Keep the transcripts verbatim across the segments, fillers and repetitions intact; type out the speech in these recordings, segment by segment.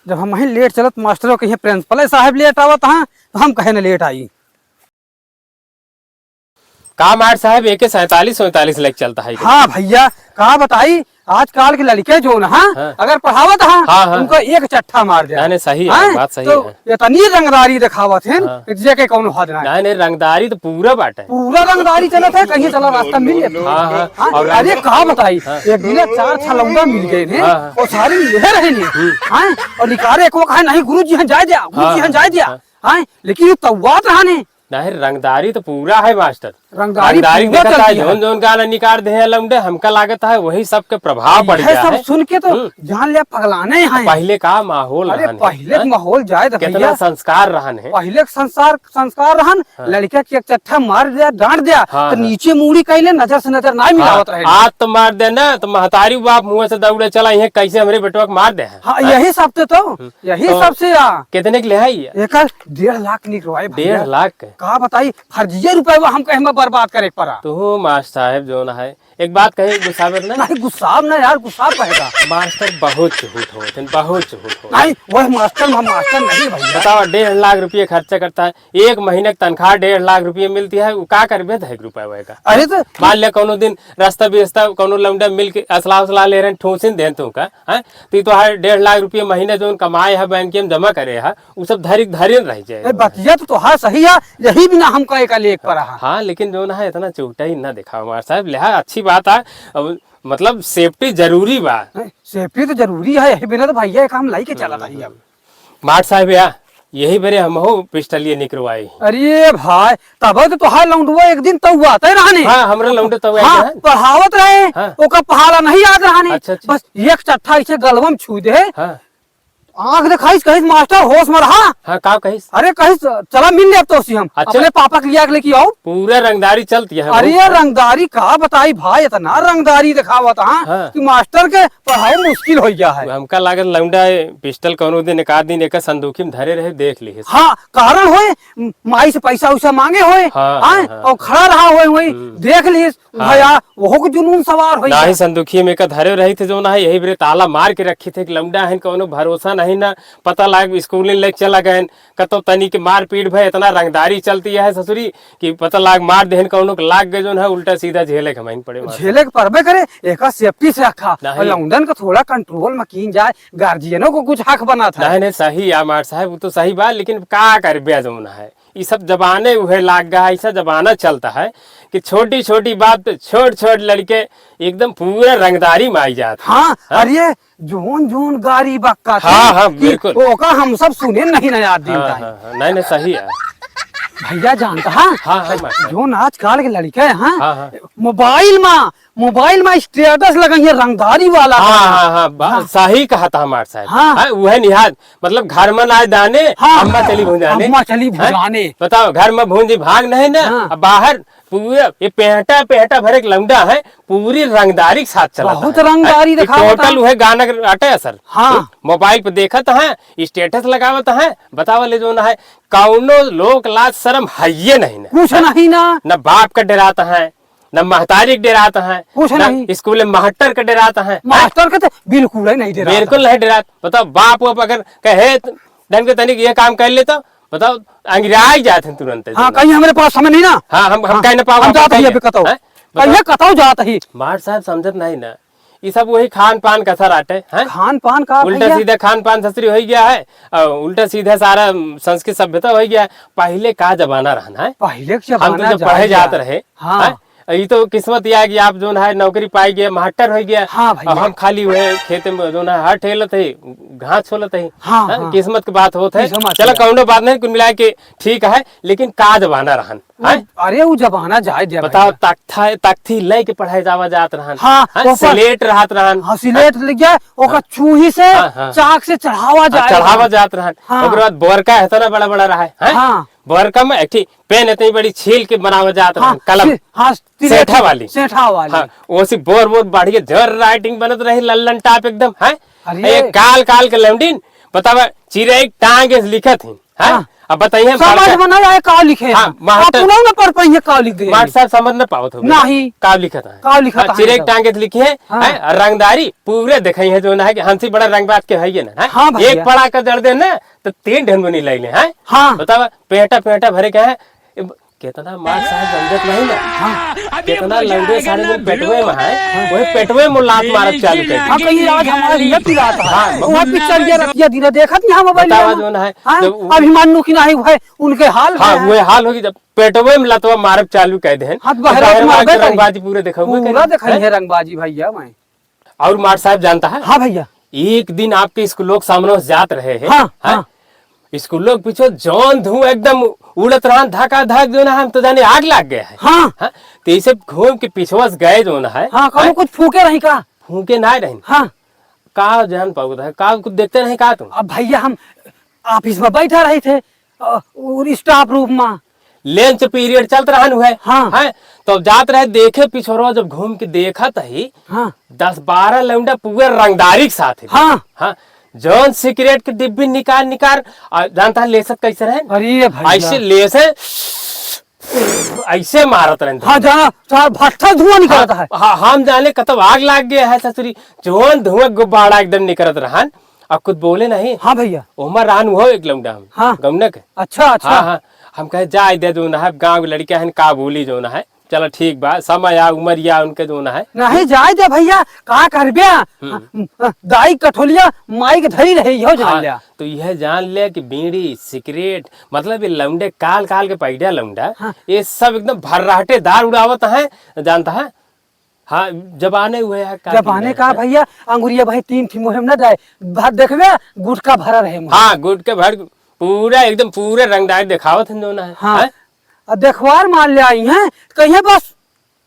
जब हमहीं लेट चलत, मास्टरो कहिए प्रिंसिपल साहब लेट आवत हैं, तो हम कहे न लेट आई। का मार साहब, एके सैंतालीस सैंतालीस लेके चलता है? हाँ भैया, का बताई, आजकल के लड़के जो न, हाँ, हाँ। अगर पढ़ावत, हाँ, हाँ, हाँ। उनका एक चट्ठा मार दे। नहीं, नहीं, सही है, हाँ? बात सही तो है। इतनी रंगदारी दिखावत हैं हाँ। कि जेके कौनो हद ना। नहीं, नहीं, रंगदारी तो पूरा बाटे। पूरा रंगदारी चलत है, कहीं चला रास्ता मिल जाता। हाँ, हाँ। हाँ, और अरे का बताई, हाँ। एक दिन चार छह लौंडा मिल गए हैं, हाँ, हाँ। और सारी ले रहे हैं। हम्म। हाँ, और निकारे को कहा, "नहीं गुरु जी, यहाँ जाए दिया, गुरु जी, हाँ, यहाँ जाए दिया।" हाँ। हाँ, लेकिन ये तौवात रहा नहीं। नहीं, रंगदारी तो पूरा है मास्टर। रंगदारी रंगदारी पूरा देखत चलती है, है। जौन जौन गाना निकाल दे हैं लौंडे, हमका लागत है वही सबके प्रभाव पड़ यह गया सब है। सुन के तो हम्म। जान ले पगलाने हैं। पहले का माहौल अरे रहन है, पहले हाँ? माहौल जाए तो कितना भैया। संस्कार रहन है। पहले के संस्कार, संस्कार रहन, हाँ। लड़का के एक चट्ठा मार दिया, डांट दिया, हाँ, तो हाँ। नीचे मुड़ी कैले नजर से नजर ना हाँ, मिलावत रहे। आज तो मार दे ना, तो महतारी बाप मुंह से दौड़े चला, ये कैसे हमरे बेटवा के मार दे हैं? हाँ, हाँ? यही सब तो, तो हम्म। यही तो सबसे आ। कितने के ले है ये? एकर डेढ़ लाख निकलवाए भैया। डेढ़ लाख के? का बताई, फर्जिया रुपया हम कहे में बर्बाद करे के पड़ा। तो मास्टर साहब जो ना है, एक बात कही, गुस्सा में ना? नहीं, गुस्सा में ना यार, गुस्सा कहेगा। मास्टर बहुत झूठ होत हैं, बहुत झूठ होत हैं। नहीं, वह मास्टर, हम मास्टर नहीं भैया। बताओ, डेढ़ लाख रुपये खर्चा करता है, एक महीने की तनख्वाह डेढ़ लाख रुपये मिलती है, वो का करबे दहेज रुपया होएगा? अरे तो मान ले, कौनो दिन रास्ता बिस्ता कौनो लौंडा मिल के असला उसला ले रहे हैं, ठूसिन देन तू का, हैं? तो ये तो हर डेढ़ लाख रुपये महीने जो कमाए है बैंक में जमा करे है, वो सब धरी, धरिन रह जाए। ए, बतिया तो तोहार सही है, यही बिना हमका एका लेके पड़ा है। हाँ, लेकिन जो ना है, इतना चौटाई ना दिखाओ मार साहब, लिहा अच्छी बात है। अब मतलब safety जरूरी बा। ए, safety तो जरूरी है, यही बिना तो भैया ये काम लाई के चला था अब। मार साहब या, यही बेरे हमहू पिस्टलिए निकरवाई। अरे भाई, तब तो तोहार लौंडवा एक दिन तौवाते रहने। हाँ, हमरा लौंडे तौवाते हाँ, रहने। पढ़ावत रहे, हाँ। ओका पहाला नहीं याद रहने। अच्छा, अच्छा। बस एक चट्ठा इसे गलवा में छू दे। हाँ। आँख देखाइस, कहिस, "मास्टर, होश में रहा।" हाँ, का कहिस? अरे, कहिस, "चला, मिल ले अब तो उसी हम। अच्छा। अपने पापा के लिया के लेके आओ।" पूरा रंगदारी चलती है अरे, भाई। रंगदारी का बताई भाई, इतना रंगदारी दिखावत, हाँ, हाँ। कि मास्टर के पढ़ाई मुश्किल हो गया है। हमका लागत लौंडा है, पिस्टल कौनो दिन, एक आध दिन एक संदूकी में धरे रहे, देख लिए। हाँ, कारण होए, माई से पैसा उसा मांगे होए, हाँ, हाँ, हाँ, हाँ। और खड़ा रहा होए, वही हम्म। देख लिए। हाँ। भैया, वहू के जुनून सवार होई नहीं, गया। संदूकिये में का धरे रही थे जो ना है, यही बेरे ताला मार के रखी थे कि लौंडा है, कौनो भरोसा नहीं ना, पता लाग स्कूल लेके चला गए, कतो तनी के मारपीट भय, इतना रंगदारी चलती है ससुरी कि पता लाग मार देहन कौनो के लाग गए जो ना है, उल्टा सीधा झेले के हमाइन पड़े मार। झेले के परबे करे, एका safety से रखा। नहीं। और लौंडन का थोड़ा control में कीन जाए, गार्जियनों को कुछ हक बना था। नहीं, नहीं, सही है मार साहब, वो तो सही बात, लेकिन का करबे जो ना है, ई सब जमाने उहे लाग गया है, ऐसा जमाना चलता है कि छोटी-छोटी बात पे छोट-छोट लड़के एकदम पूरा रंगदारी में आई जात हैं। हाँ, हाँ? अरे, जोन जोन गारी बक्का थे हाँ, हाँ, कि बिल्कुल। ओका हम सब सुने नहीं ना याद दिन हाँ, टाइम। हाँ, हाँ, नहीं, नहीं, सही है। भैया जानता है? हाँ, हाँ, मास्टर। जोन आजकल के लड़के हैं, हाँ? हाँ, हाँ। मोबाइल में मोबाइल में status लगाइए रंगदारी वाला। हाँ, हाँ, हाँ, बा-, हाँ। सही कहा था हमार साहब। हाँ। हाँ, उहे निहार, मतलब घर में ना दाने, हाँ। अम्मा चली भुंजाने। अम्मा चली हैं? भुंजाने। बताओ, घर में भूंजी भाग नहीं ना, हाँ। अब बाहर पूरे ये पेंटा, पेंटा भरे एक लौंडा है, पूरी रंगदारी के साथ चला बहुत है। रंगदारी हैं? ये दिखावत total है। उहे गाना के आटे है सर। हाँ। मोबाइल पे देखत हैं, status लगावत हैं, बतावा ले जो ना है, कौनो लोक लाज शर्म है ये नहीं ना। कुछ हैं? नहीं ना। न बाप का डराता है, न महतारी के डेरात हैं, कुछ न नहीं। स्कूल में मास्टर के डेरात हैं। मास्टर के तो बिल्कुल ही नहीं डेरात। बिल्कुल नहीं डेरात। बताओ, बाप वाप अगर कहे त-, ढंग से तनिक ये काम कर ले तो, बताओ, अंगिराई जात हैं तुरंत। हाँ, कहीं हमारे पास समय नहीं ना। हाँ, हम, हम हाँ, कह न पाओ, हम हम जात कह ही ले। अभी कतौ। हैं? बताओ। कहिए कतौ जात ही। मार साहब समझत नहीं ना, ये सब वही खान पान का असर आटे, हैं? खान पान का उल्टा भैया? सीधा खान पान ससुरी हो गया है, और उल्टा सीधा सारा संस्कृत सभ्यता हो गया है। पहले का जमाना रहन है? पहले के हम तो जमाना जब पढ़े जात रहे, हाँ। हैं? ई तो किस्मत या कि आप जोन है नौकरी पाई गए, मास्टर हो गया। हाँ भैया। और हम खाली हुए खेत में जोन है हर ठेलत है, घास छोलत है। हाँ, हैं? हाँ। किस्मत की बात होत है। किस्मत चलो, की बात। कौनो बात नहीं, कुल मिला के ठीक है, लेकिन का जमाना रहन, वो, हैं? अरे वो जमाना जाए दे बताओ, भैया। तख्ता, तख्ती लेके पढ़ाए जावा जात रहन। हाँ, हैं? ओकर सिलेट रहत रहन। हाँ, सिलेट ले गया, ओकर हाँ। चूही से, हाँ, हाँ। चाक से चढ़ावा हाँ, जाए चढ़ावा रहन। जात रहन। हाँ। ओकर बाद बोरका इतना बड़ा बड़ा रहा है, हैं? हाँ। बोरका में एक ठी पेन इतनी बड़ी छील के बनावा जात हाँ, रहन, कलम। सी-, हाँ, तिरेठ सेंठा वाली। सेंठा वाली। हाँ, ओसी बोर बोर बढ़िया जर writing बनत रही, लल्लन टाप एकदम, हैं? अरे। ये काल काल के लौंडिन, बतावा, चिरे एक टांग से लिखत ही, हाँ। अब बताइए, हम समझ पढ़ के में नहीं आए का लिखे हाँ, हैं। मास्टर आप उन्हों ना पढ़ पाइए का लिख दे। मास्टर साहब समझ ना पावत हो। नहीं। का लिखत है? का लिखत हाँ, है चिरेक सब? टांगे लिखे हैं, हाँ। हैं, रंगदारी पूरे दिखाई है जो ना है कि हमसे बड़ा रंगबाज के है ये ना, हैं? हाँ भैया। एक पड़ा का जड़ दे ना, तो तीन ढंग नहीं ले ले, हैं? हाँ। बतावा, पेटा, पेटा भरे के है। ए, ब-, कितना मार साहब समझत नहीं ना? हाँ। कितना लंबे सारे में पेटवे में है, हाँ। वही पेटवे में लात मारत चालू कर हाँ, कहीं आज हमारे लिए पिरात है। हाँ, वहाँ पिक्चर ये रतिया दिन देखत नहीं हम मोबाइल बतावा में। जो ना है, हाँ, जब वो अभिमानु की नहीं हुआ है, उनके हाल हाँ, है। वही हाल होगी जब पेटवे में लतवा मारब चालू कर दे। हाँ, तो बहरा बहरा मार मार के करी। रंगबाजी पूरे देखा हुआ पूरा करी। देखा है हैं? रंगबाजी भैया मैं। और मार साहब जानता है? हाँ भैया। एक दिन आपके स्कूल लोग सामने से जात रहे हैं। हाँ, हैं? हाँ। स्कूल लोग पीछे जौन धुआं एकदम उड़त रहा, धका धक जो ना, हम तो जाने आग लग गया है। हाँ। हैं? तो इसे घूम के पीछे से गए जो ना है। हाँ, कौनो हैं? कुछ फूके रही का? फूके ना रही। हाँ। का जान पाओ है? का कुछ देखते नहीं का तुम? अब भैया हम ऑफिस में बैठा रहे थे, अ, और स्टाफ रूम में। लंच पीरियड चलत रहन हुए। हाँ। हैं? तो अब जात रहे देखे पिछोरो, जब घूम के देखत ही, हाँ। दस बारह लौंडा पूरे रंगदारी के साथ है। हाँ। हाँ। जौन सिगरेट के डिब्बी निकाल, निकाल, आ, जानता है लेसत कैसे रहे? अरे भैया। ऐसे लेसे, ऐसे मारत रहे। हाँ, जाना, सार भट्ठा धुआं निकलता है। हाँ, हम जाने कतब आग लाग गया है ससुरी, जौन धुआं गुब्बारा एकदम निकलत रहन, अब कुछ बोले नहीं। हाँ भैया। ओमा रान हुआ एक लौंडा हम। हाँ। गौना के। अच्छा, अच्छा। हाँ, हाँ। हम कहे, "जाए दे जो ना है, गाँव के लड़के हैं, का बोली जो ना है। चलो ठीक बा, समय आ, उमर या उनके जो ना है।" नहीं, जाए दे भैया, का करबे? हम्म। हाँ, दाई कठोलिया, माई के धरी रहे, इहो जान हाँ, लिया। तो यह जान ले कि बीड़ी, सिगरेट, मतलब ये लौंडे काल काल के पैडा लौंडा, हाँ। ये सब एकदम भर्राटेदार उड़ावत हैं, जानता है? हाँ, जबाने हुए है, का जबाने की का है? भैया, अंगुरिया भाई तीन ठी मुँह में न जाए। भात देखबे, गुटका भरा रहे मुँह। हाँ, गुटका भर, पूरा एकदम पूरे रंगदारी दिखावत हैं जो ना है। हाँ। हैं? अब देखवार मार ले आई हैं, कहिए बस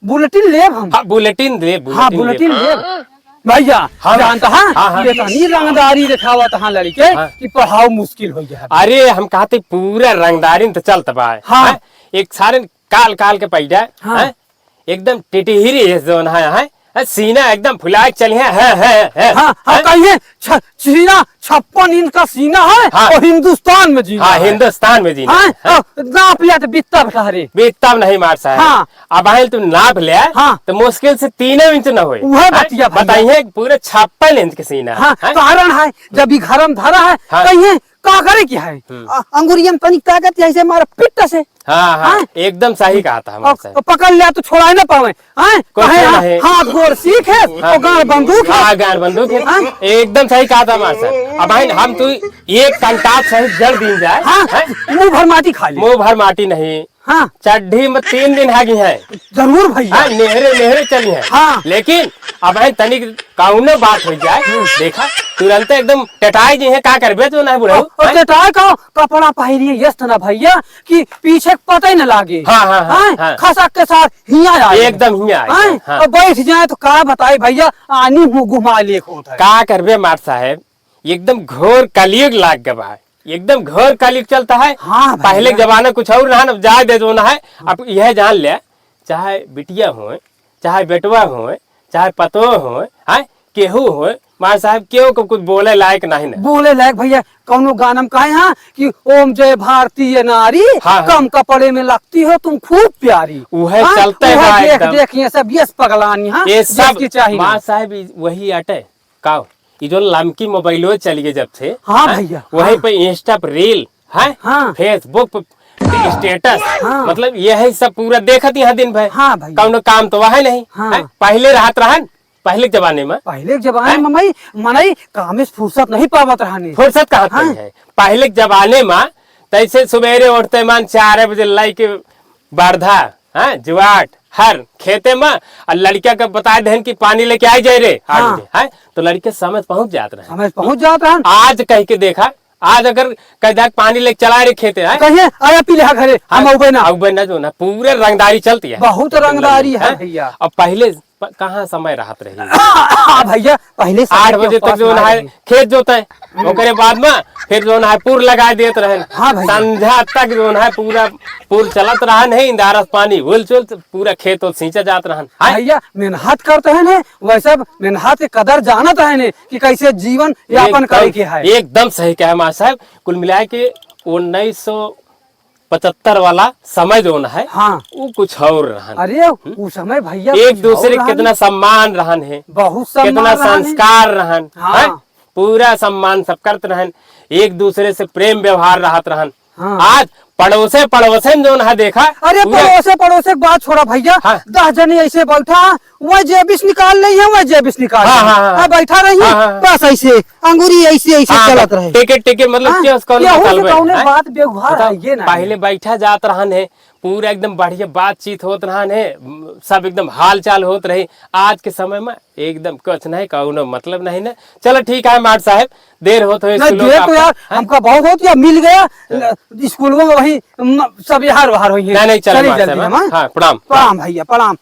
बुलेटिन लेब हम। हाँ, बुलेटिन दे, हाँ, बुलेटिन बुलेटिन लेब। लेब। भैया, हाँ। जानता है? हाँ, हाँ। इतनी रंगदारी दिखावत हाँ लड़के हाँ। कि पढ़ाओ मुश्किल हो गया। अरे, हम कहते पूरा रंगदारी में तो चलत बा। हाँ। हैं? एक सारे काल काल के पैडा, हाँ। हैं? एकदम टिटिहिरी है जौन है, हैं? हैं? सीना एकदम फुला के चली है, हैं, हैं, हैं, हाँ, हाँ, हैं? कहिए, छ-, सीना, छप्पन इंच का सीना है हाँ। और हिंदुस्तान में जीना हाँ, है। हिंदुस्तान में जीना हाँ, है, हैं? और नाप लिया तो बित्ता बता रे। बित्ता नहीं मार साहब। हाँ। अब आइल तू नाप ले, हाँ। तो मुश्किल से तीनों इंच न होए। वह हैं? बतिया भैया। बताइए, पूरे छप्पन इंच के सीना है, हाँ, हैं? कारण है, जब ई घर में धरा है, हाँ। कहिए, का करे की है? हम्म। अ, अंगुरिया में तनिक ताकत है, ऐसे मारा पिट्ट से। हाँ, हाँ, हाँ? एकदम सही कहा था हमारे और साहब। पकड़ लिया तो छोड़ाए ना पावे, हैं? कुछ कहे, ना हाँ, है। हाथ गोड़ सीख है, हाँ। और गाड़ बंदूक है। हाँ, गाड़ बंदूक है। हाँ? एकदम सही कहा था हमारे साहब। अब भाई हम तू एक कंटाप सहित जड़ दीन जाए, हाँ, हैं? मुंह भर माटी खा ली। मुंह भर माटी नहीं। हाँ। चड्ढी में तीन दिन हागी है। जरूर भैया। हाँ, नेहरे, नेहरे चली है। हाँ। लेकिन अब है तनिक कौनो बात हो जाए, हम्म। देखा, तुरंत एकदम टटाई जी है, का करबे तू ना बुढ़ऊ? और, और हैं? टटाई का कपड़ा पहिरिए यस्त ना भैया कि पीछे के पता ही ना लागे। हाँ, हाँ, हाँ, हैं? हाँ। खसक के साथ हिया आए। एकदम हिया आए, हैं? हाँ। और बैठ जाए तो का बताए भैया, आनी मुंह घुमा ले होत है। का करबे मार साहेब, एकदम घोर कलयुग लाग गवा है, एकदम घोर कलयुग चलता है। हाँ भैया। पहले के जमाना कुछ और रहा, अब जाए दे जो ना है। अब यह जान ले, चाहे बिटिया होए, चाहे बेटवा होए, चाहे पतोह होए, हैं, केहू होए, मार साहब, केहू को कुछ बोले लायक नहीं ना। बोले लायक भैया, कौनो गाना में कहे हाँ कि "ओम जय भारतीय नारी, हाँ, हाँ। कम कपड़े में लगती हो तुम खूब प्यारी।" उहे हाँ, चलते उहे बा देख, एकदम। देख, ये सब यस पगलानी, हाँ, ये यस सब की चाहिए। मार साहब, ई वही अटे। का? ई जो लमकी मोबाइलो चल गए जब से, हाँ हैं? भैया, वहीं हाँ। पे Insta पे reel, हैं? हाँ। Facebook पे status, हाँ। मतलब यही सब पूरा देखत यहाँ दिन भर। हाँ भैया। कौनो काम तो वह नहीं, हाँ। हैं? पहले रहत रहन, पहले के जमाने में। पहले के जमाने हैं? में मई, मनई काम से फुर्सत नहीं पावत रहने। फुर्सत कहाँ पे हाँ। है? पहले के जमाने में तैसे सवेरे उठते मान चार बजे लाई के बरधा, हैं, जुआट, हर खेते में, और लड़किया के बता देहन कि पानी लेके आई जाए रे, आठ हाँ। बजे, हैं, तो लड़के समय पहुंच जात रहे। समय पहुंच जात रहन। आज कह के देखा, आज अगर कह दे पानी लेके चला रे खेते, हैं? कहिए, "आया पी ले हा घरे, हम हाँ, अउबे ना।" अउबे ना जो ना, पूरे रंगदारी चलती है। बहुत रंगदारी है हैं? भैया। अब पहले प-, कहाँ समय रहत रही? हाँ भैया, पहले समय आठ के बजे तक उपास जो ना है रही। खेत जोते, ओकरे बाद में फिर जो है पुर लगा देत रहन। हाँ भैया। संझा तक जो है पूरा पुर चलत रहन है, इंदारस पानी उल चुल पूरा खेत उत सींचा जात रहन। हाँ? भैया, मेहनत करत हैं ने, वैसे मेहनत के कदर जानत हैं ने कि कैसे जीवन यापन एकदम, करे के है। एकदम सही कहे मार साहब, कुल मिला के उन्नीस सौ पचहत्तर वाला समय जौन है, हाँ। वो कुछ और रहन। अरे, हम्म? उ समय भैया एक कुछ दूसरे और के रहन। कितना सम्मान रहन है, बहुत सम्मान कितना रहन है। संस्कार रहन, हाँ। हैं? पूरा सम्मान सब करत रहन, एक दूसरे से प्रेम व्यवहार रहत रहन। हाँ। आज पड़ोसे पड़ोसे में जौन है देखा, अरे पूरा पड़ोसे पड़ोसे के बात छोड़ा भैया, हाँ। दस जने ऐसे बैठा, वह जेबिस निकाल लेइहैं, वह जेबिस निकाल हाँ, लेइहैं। हाँ, हाँ। हाँ, बैठा रही, हाँ, हाँ, हाँ। बस ऐसे अंगूरी ऐसे ऐसे हाँ, चलत रहे। टिकट टिकट मतलब हाँ, क्या उसका केहू से निकालबे कौनो है? बात व्यवहार बताओ, है ये ना पहले है। बैठा जात रहन है, पूरा एकदम बढ़िया बातचीत होत रहन है, सब एकदम हाल चाल होत रही। आज के समय में एकदम कुछ नहीं, कौनो मतलब नहीं ना। चलो ठीक है माट साहब, देर होत है नहीं, स्कूलों देर का तो यार, हैं? हमका बहुत होत या मिल गया, हाँ। स्कूलों में वही म-, सब यार बाहर होइहैं। नहीं, नहीं, चलो चलिए माट जल्दी साहब, हम, हाँ? हाँ, प्रणाम। प्रणाम भैया, प्रणाम।